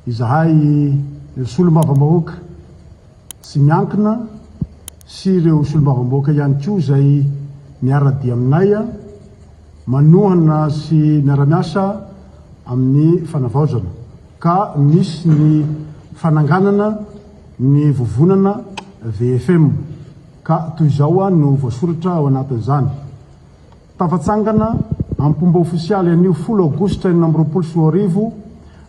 Izahay solombavambahoaka tsy miankina sy ireo solombavambahoaka ihany koa izay miara-dia aminay manohana sy miara-miasa amin'ny fanavaozana ka misy ny fananganana ny vovonana VFM ka toy izao no voasoratra ao anatin'izany. Tafatsangana am-pomba ofisialy anio folo aogositra 2026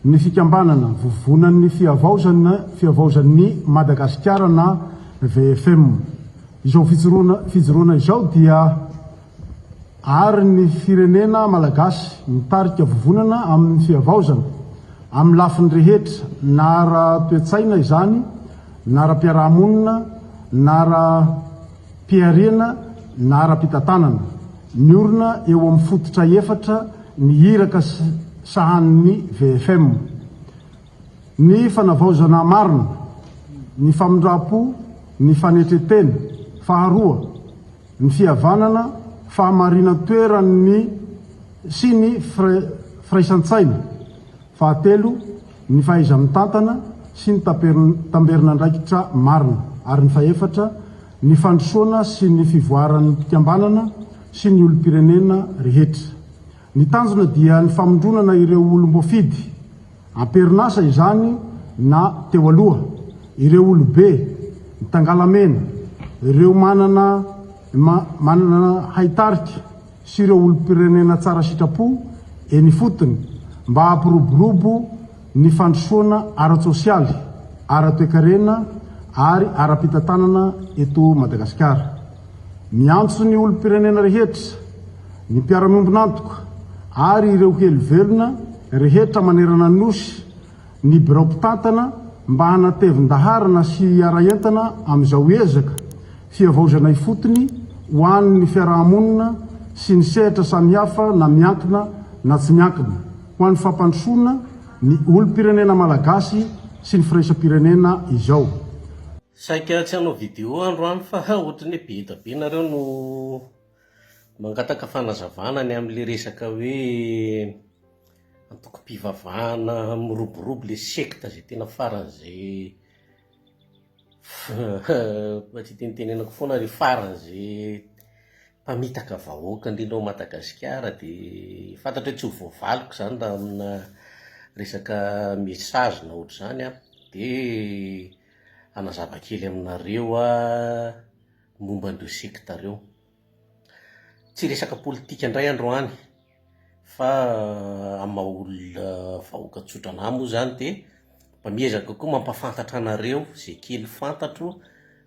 ny fikambanana Vovonan'ny Fihavaozana Fihavaozan'i Madagasikara na VFM. Izao fijoroana fijoroana izao dia ary ny firenena malagasy mitarika vovonana amin'ny fihavaozana amin'ny lafiny rehetra na ara-toe-tsaina izany na ara-piarahamonina na ara Pihariana na ara-pitantanana, miorina eo amin'ny fototra efatra ny iraka sahanin'ny VFM, ny fanavaozana marina, ny famindram-po, ny fanetren-tena, faharoa, ny fihavanana, fahamarinan-toeran'ny sy ny firaisan-tsaina, Fahatelo, ny fahaiza-mitantana sy ny tamberin'andraikitra marina. Ary ny fahefatra, ny fandrosoana sy ny fivoaran'ny mpikambanana sy ny olom-pirenena rehetra. Ny tanjona dia ny famondronana ireo olom-boafidy, am-perinasa izany na teo aloha, ireo olobe, ny tangalamena, ireo manana manana haitarika, sy ireo olom-pirenena tsara sitrapo eny ifotony mba hampiroborobo ny fandrosoana ara-tsosialy, ara-toekarena ary ara-pitantanana eto Madagasikara. Miantso ny olom-pirenena rehetra, ny mpiara-miombon'antoka ary ireo helovelona rehetra manerana ny Nosy ny birao mpitantana mba hanatevin-daharana sy hiara-hientana amin'izao ezaka fihavaozana ifotony ho an'ny fiaraha-monina sy ny sehatra samihafa na miankina na tsy miankina ho an'ny fampandrosoana ny olom-pirenena malagasy sy ny firaisam-pirenena izao. Saika tsy hanao vidéo androany fa ohatran'ny hoe be dia be nareo no mangataka fanazavana ny amin'ilay resaka hoe antokom-pivavahana miroborobo ilay secte izay tena faran'izay mba tsy hitenitenenako foana ry faran'izay mpamitaka vahoaka indrindra ao Madagasikara dia fantatro hoe tsy ho voavaliko izany raha amina resaka message na ohatr'izany an, dia hanazava kely aminareo aho momba an'ireo secte ireo. Tsy resaka politika indray androany. Fa amin'ny maha olona vahoaka tsotra anah moa zany de mba miezaka koa mampafantatra anareo ze kely fantatro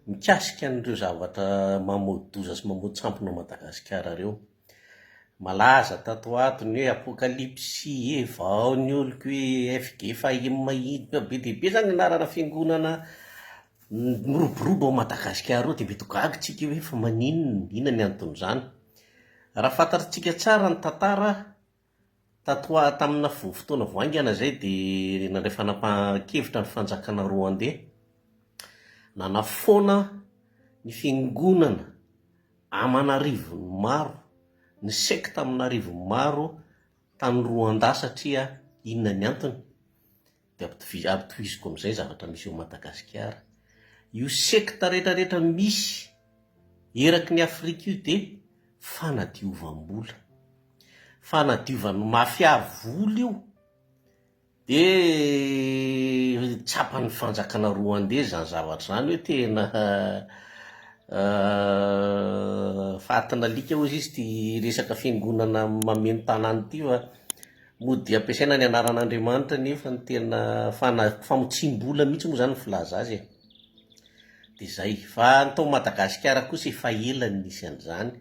mikasika an'ireo zavatra mamoa-doza sy mamoa-tsampona ao Madagasikara reo. Malaza tato ho ato ny hoe apokalypsy e, vao ny oloko e, FGFAM ino, be dia be zany anarana fiangonana miroborobo ao Madagasikara ao de mety ho gaga tsika hoe fa maninona, inona ny anton'izany. Raha fantatritsika tsara ny tantara, tato ho tamina fotoana vao haingana izay dia nandray fanapahan-kevitra ny fanjakana Rwandais, nanafoana ny fiangonana aman'arivony maro, ny sekta aman'arivony maro tany Rwanda satria inona ny antony? Dia ampitohiziko amin'izay zavatra misy eo Madagasikara. Io sekta rehetra rehetra misy eraky ny Afrika io dia fanadiovam-bola. Fanadiovan'ny mafia vola io. Dia tsapan'ny fanjakana Rwandais izany zavatra izany hoe tena fatin'alika hozy izy ity resaka fiangonana mameno tanàna ity fa Mody ampiasaina ny anaran'Andriamanitra nefa ny tena fana- famotsiam-bola mihitsy moa zany ny filaza azy e. De zay. Fa ny tao Madagasikara kosa efa ela no nisy an'izany.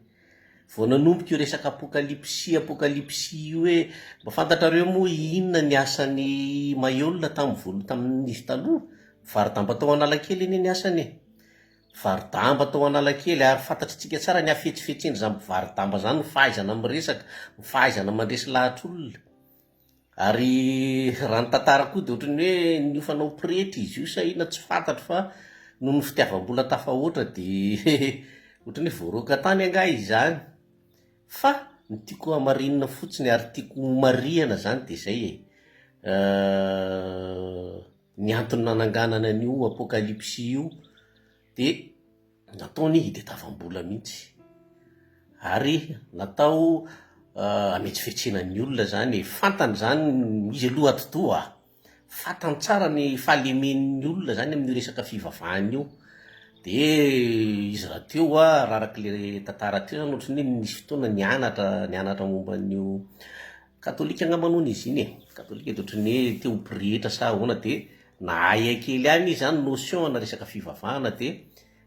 Vao nanomboka io resaka apokalypsy apokalypsy io hoe mba fantatrareo moa inona ny asan'i Maheolona tamin'ny voalo- tamin'izy taloha? Mpivaro-damba tao Analakely anie ny asany e. Mpivaro-damba tao Analakely ary fantatritsika tsara ny hafetsifetsen'izany mpivaro-damba izany, ny fahaizana miresaka, ny fahaizana mandresy lahatra olona. Ary raha ny tantara koa dia ohatran'ny hoe niofana ho pretra izy io sa inona tsy fantatro fa noho ny fitiavam-bola tafahoatra dia ohatran'ny hoe voaroaka tany angaha izany. Fa ny tiako hamarinina fotsiny ary tiako homarihana izany dia izay e. Ny antony nananganana an'io Apokalypsy io dia nataony hitadiavam-bola mihitsy. Ary natao hametsifetsena ny olona izany e. Fantany izany, izy aloha atidoha. Fantany tsara ny fahalemen'ny olona izany amin'io resaka fivavahana io. Dia izy rahateo raha araka ilay tantara teo izany ohatran'ny hoe nisy fotoana nianatra, nianatra momba an'io katolika angamba hono izy iny e, katolika dia ohatran'ny hoe te ho pretra sa ahoana dia nahay kely ihany izy izany notion ana resaka fivavahana dia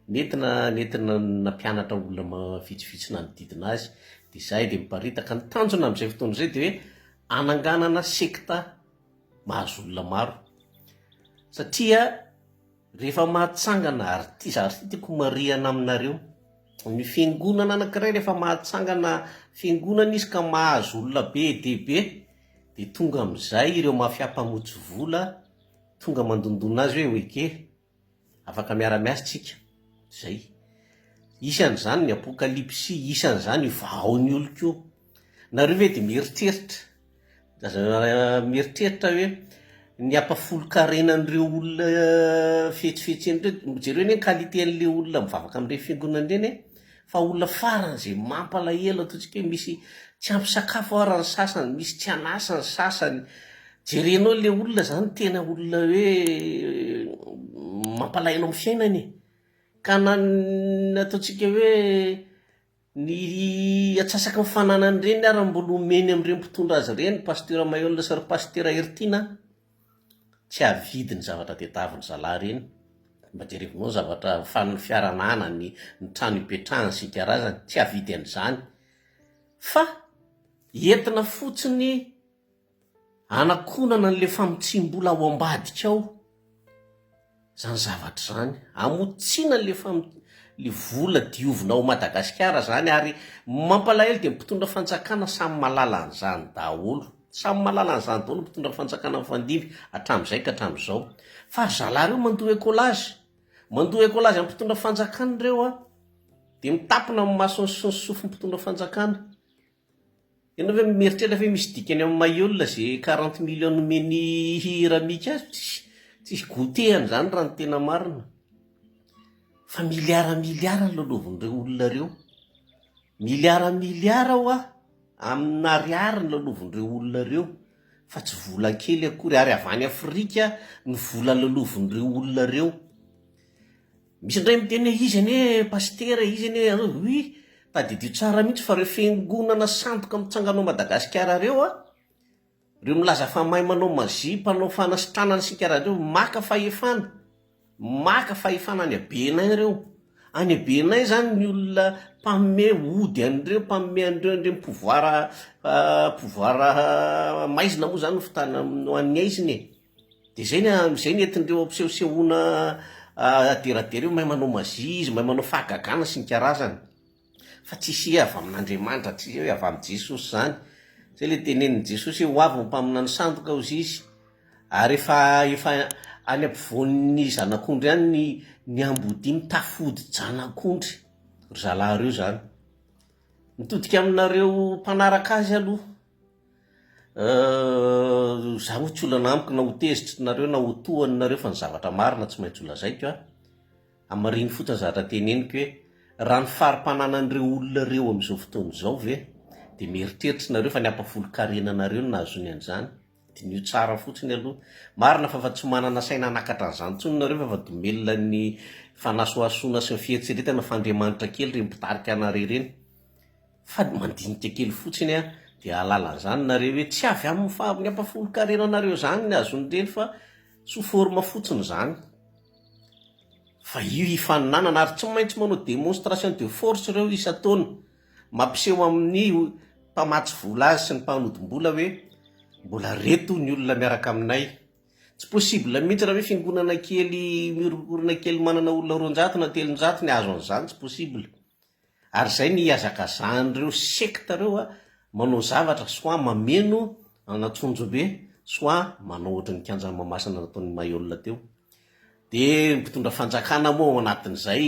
nentina nentina nampianatra olona vitsivitsy nanodidina azy dia izay dia miparitaka. Ny tanjona amin'izay fotoana izay dia hoe hananganana sekta mahazo olona maro satria rehefa mahatsangana ary ity zavatra ity tiako marihana aminareo ny fiangonana anankiray rehefa mahatsangana fiangonana izy ka mahazo olona be dia be dia tonga amin'izay ireo mafia mpamotsy vola tonga mandondona azy hoe oeke Afaka miara-miasa tsika. Zay. Isan'izany ny apokalypsy, isan'izany io vahao ny oloko io. Nareo ve dia mieritreritra, aza mieritreritra hoe ny ampahafolon-karenan'ireo olona fetsifetsena ireo, jereo anie ny qualité an'ilay olona mivavaka amin'ireny fiangonana ireny e, fa olona faran'izay mampalahelo ataontsika hoe misy tsy ampy sakafo ara ny sasany, misy tsy an'asa ny sasany, Jerenao le olona zany tena olona hoe mampalahelo amin'ny fiainany e! Ka na ny ataontsika hoe ny atsasaky ny fananany ireny ara mbola omeny amin'ireny mpitondra azy ireny, Pasteur Maihol sy ry Pasitera Heritiana an! Tsy hahavidy ny zavatra tedaviny zalahy ireny. Mba jerevinao ny zavatra ny fiara ananany, ny trano ipetrahany sy ny karazany, tsy hahavidy an'izany. Fa entina fotsiny Anakonana an'ilay famotsiam-bola ao ambadika ao izany zavatra izany. Amotsiana an'ilay fam- le vola diovina ao Madagasikara izany ary mampalahelo dia ny mpitondra fanjakana samy mahalala an'izany daholo. Samy mahalala an'izany daholo ny mpitondra fanjakana mifandimby hatramin'izay ka hatramin'izao. Fa ry zalahy ireo mandoa écolage. Mandoa écolage amin'ny mpitondra fanjakana ireo an. Dia mitapina amin'ny masony sy ny sofin'ny mpitondra fanjakana. Ianao ve mieritreritra ve misy dikany amin'ny Maihol ze 40 millions nomen'i Ramika azy? Tsisy, tsisy goûter an'izany raha ny tena marina. Fa milliards milliards ny lalaovin'ireo olona ireo. Milliards milliards hoa amina ariary ny lalaovin'ireo olona ireo fa tsy vola kely akory ary avy any Afrika ny vola lalaovin'ireo olona ireo. Misy indray miteny hoe izy anie pasitera, izy anie oui, tadidio tsara mihitsy fa ireo fiangonana sandoka mitsangana ao Madagasikara ireo a, ireo milaza fa mahay manao magie, mpanao fanasitranana sy ny karazany ireo, maka fahefana, maka fahefana any Bénin ireo, any Bénin izany ny olona mpanome ody an'ireo, mpanome an'ireo an'ireny pouvoir, pouvoir maizina moa izany no fitana ho an'ny aizina e. Dia izay ny izay ny entin'ireo ampisehosehoana aderadera io, mahay manao magie izy, mahay manao fahagagana sy ny karazany. Fa tsisy hoe avy amin'Andriamanitra, tsisy hoe avy amin'i Jesosy izany. Izay ilay tenenin'i Jesosy hoe ho avy ny mpaminany sandoka hozy izy. Ary efa efa any ampovoan'ny zanak'ondry any ny ny ambodia mitafy hodi-janak'ondry ry zalahy ireo izany. Mitodika aminareo mpanaraka azy aloha. Za moa tsy olana amiko na ho tezitra nareo na ho tohana nareo fa ny zavatra marina tsy maintsy ho lazaiko a! Hamarino fotsiny zavatra teneniko hoe raha ny fari-pananan'ireo olona ireo amin'izao fotoana izao ve dia mieritreritra nareo fa ny ampahafolon-karenanareo no nahazoany an'izany? Diniho tsara fotsiny aloha. Marina fa efa tsy manana saina hanakatra an'izany intsony nareo fa efa domelina ny fanasohasoana sy ny fieritreretana fa Andriamanitra kely ireny mpitarika anareo ireny. Fa mandinika kely fotsiny an, dia hahalala an'izany nareo hoe tsy avy amin'ny fa ny ampahafolon-karenanareo izany ny azon'ireny fa sous forme fotsiny izany. Fa io hifaninanana ary tsy maintsy manao démonstration de force ireo isan-taona, mampiseho amin'ny mpamatsy vola azy sy ny mpanodim-bola hoe mbola reto ny olona miaraka aminay. Tsy possible mihitsy raha hoe fiangonana kely miorina kely manana olona 200 na 300 ny hahazo an'izany, tsy possible. Ary izay ny ihazakazahan'ireo sekta ireo a, manao zavatra soit mameno an'Antsonjombe, soit manao ohatran'ny kianjan'i Mahamasina nataon'i Maihol teo. Dia ny mpitondra fanjakana moa ao anatin'izay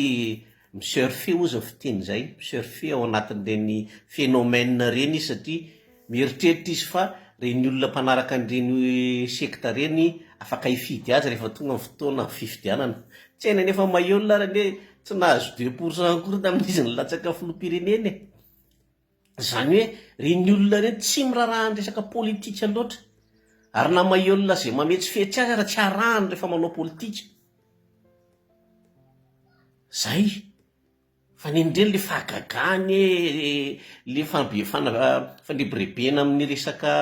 mi-surfer hozy ny fiteny izay, mi-surfer ao anatin'ireny phénomène ireny izy satria mieritreritra izy fa ireny olona mpanaraka an'ireny sekta ireny afaka hifidy azy rehefa tonga ny fotoana fifidianana. Tsy hainy anefa Mailhol ary anie tsy nahazo 2% akory tamin'izy nilatsaka filoham-pirenena e. Izany hoe ireny olona ireny tsy miraharaha ny resaka politika loatra. Ary na Mailhol izay mametsifetsy azy ary tsy arahany rehefa manao politika. Zay. Fa nen'ireny le fahagagana e, le fandrebirebena amin'ny resaka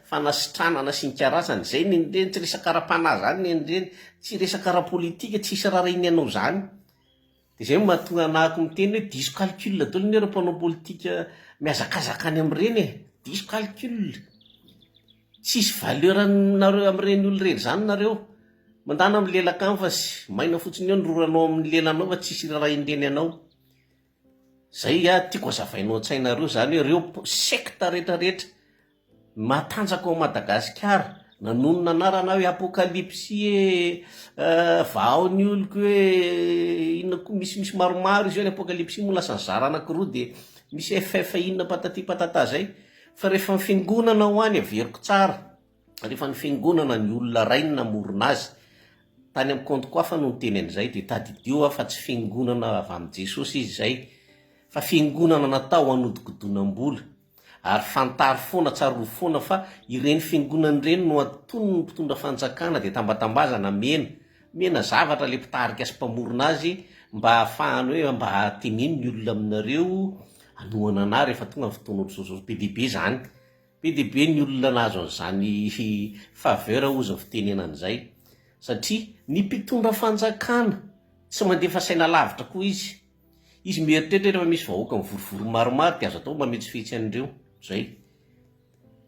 fanasitranana sy ny karazany, zay nen'ireny, tsy resaka ara-panahy zany nen'ireny, tsy resaka ara-politika, tsisy rarahiny anao zany. De zay no mahatonga anahako miteny hoe diso calcul daholo anie ireo mpanao politika mihazakazaka any amin'ireny e, diso calcul. Tsisy valeur aminareo amin'ireny olona ireny zany nareo. Mandana milelaka any fa sy maina fotsiny eo ny roranao amin'ny lelanao fa tsisy irarahin-dreny anao. Zay ah tiako azavainao an-tsainareo zany hoe reo secte rehetra rehetra matanjaka ao Madagasikara nanonona anarana hoe apokalypsy e, vahao ny oloko e, inona koa misimisy maromaro izy eo ny apokalypsy moa lasa nizara anakiroa de misy FF inona patati patata zay fa rehefa ny fiangonana ho any averiko tsara. Rehefa ny fiangonana ny olona ray no namorona azy, tany amin'ny compte-ko hafa no niteny an'izay, dia tadidio aho fa tsy fiangonana avy amin'i Jesosy izy izay, fa fiangonana natao hanodikodonam-bola, ary fantaro foana, tsarovy foana fa ireny fiangonana ireny no antonin'ny mpitondra fanjakana dia tambatambazana mena, mena zavatra ilay mpitarika sy mpamorona azy mba hahafahany hoe mba teneno ny olona aminareo hanohana anah rehefa tonga ny fotoana ohatr'izao izao, be dia be izany. Be dia be ny olona nahazo an'izany faveur hozy ny fitenenana izay, satria ny mpitondra fanjakana tsy mandefa saina lavitra koa izy. Izy mieritreritra rehefa misy vahoaka mivorivory maromaro dia azo atao mametsifetsy an'ireo. Izay.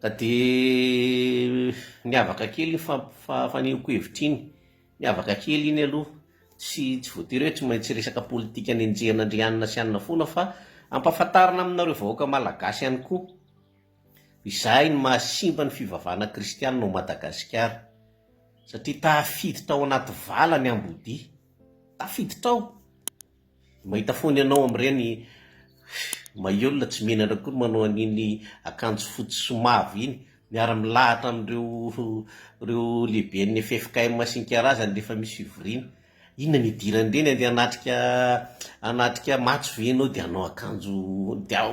Ka dia niavaka kely iny fanehoako hevitra iny. Miavaka kely iny aloha. Tsy tsy voatery hoe tsy maintsy resaka politika nenjehina an-dry anona sy anona foana fa ampahafantarina aminareo vahoaka malagasy ihany koa. Izay no mahasimba ny fivavahana kristianina ao Madagasikara. Satria tafiditra ao anaty vala ny ambodia. Tafiditra ao. Mahita foana ianao amin'ireny maillot tsy menatra akory manao an'iny akanjo fotsy sy mavo iny, miara-milahatra amin'ireo ireo lehiben'ny ffkm sy ny karazany rehefa misy fivoriana. Inona no idiran'ireny andeha hanatrika hanatrika matso ve ianao dia hanao akanjo dia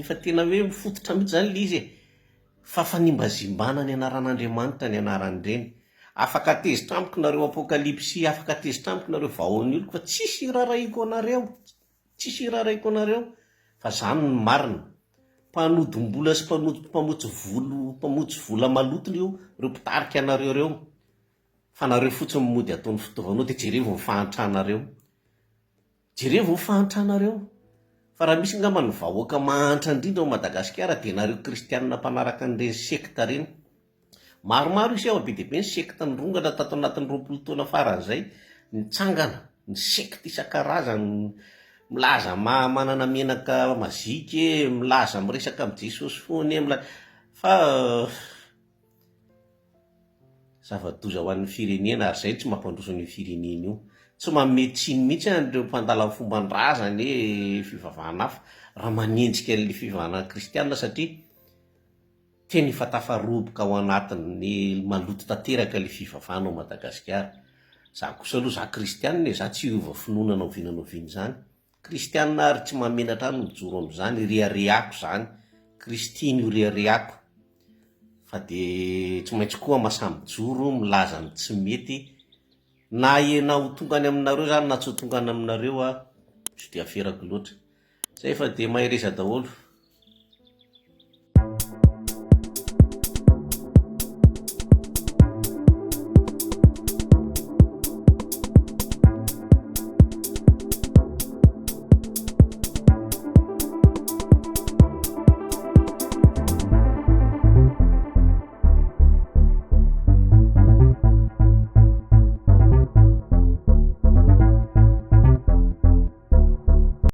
efa tena hoe mifototra mihitsy izany ilay izy e! Fa fanimbazimbana ny anaran'Andriamanitra ny anaran'ireny. Afaka tezitra amiko nareo Apokalypsy, afaka tezitra amiko nareo vahoan'ny oloko fa tsisy irarahiko anareo, tsisy irarahiko anareo fa zany no marina. Mpanodim-bola sy mpanody mpamotsy volo mpamotsy vola maloto io reo mpitarika anareo reo. Fa nareo fotsiny mody ataony fitaovana ao dia jerevo ny fahantranareo. Jerevo ny fahantranareo. Fa raha misy angamba ny vahoaka mahantra indrindra ao Madagasikara dia nareo kristianina mpanaraka an'ireny sekta ireny. Maromaro isika fa be dia be ny sekta nirongatra tato anatin'ny 20 taona farany izay. Nitsangana ny sekta isan-karazany milaza maha manana menaka mazika e, milaza miresaka amin'i Jesosy foana e, mila fa Zava-doza ho an'ny firenena ary izay no tsy mampandroso an'io firenena io. Tsy manome tsiny mihitsy an'ireo mpandala ny fomban-drazana e, fivavahana hafa, raha manenjika an'ilay fivavahana kristiana satria tena efa tafaroboka ao anatin'ny maloto tanteraka ilay fivavahana ao Madagasikara. Za kosa aloha za kristiana e, za tsy hiova finoana na oviana na oviana izany. Kristiana ary tsy mahamenatra ahy ny mijoro amin'izany, reharehako izany, Kristy no reharehako. Fa dia tsy maintsy koa masahy mijoro milaza ny tsy mety na na ho tonga any aminareo izany na tsy ho tonga any aminareo aho, tsy dia aferako loatra. Zay fa dia mahereza daholo.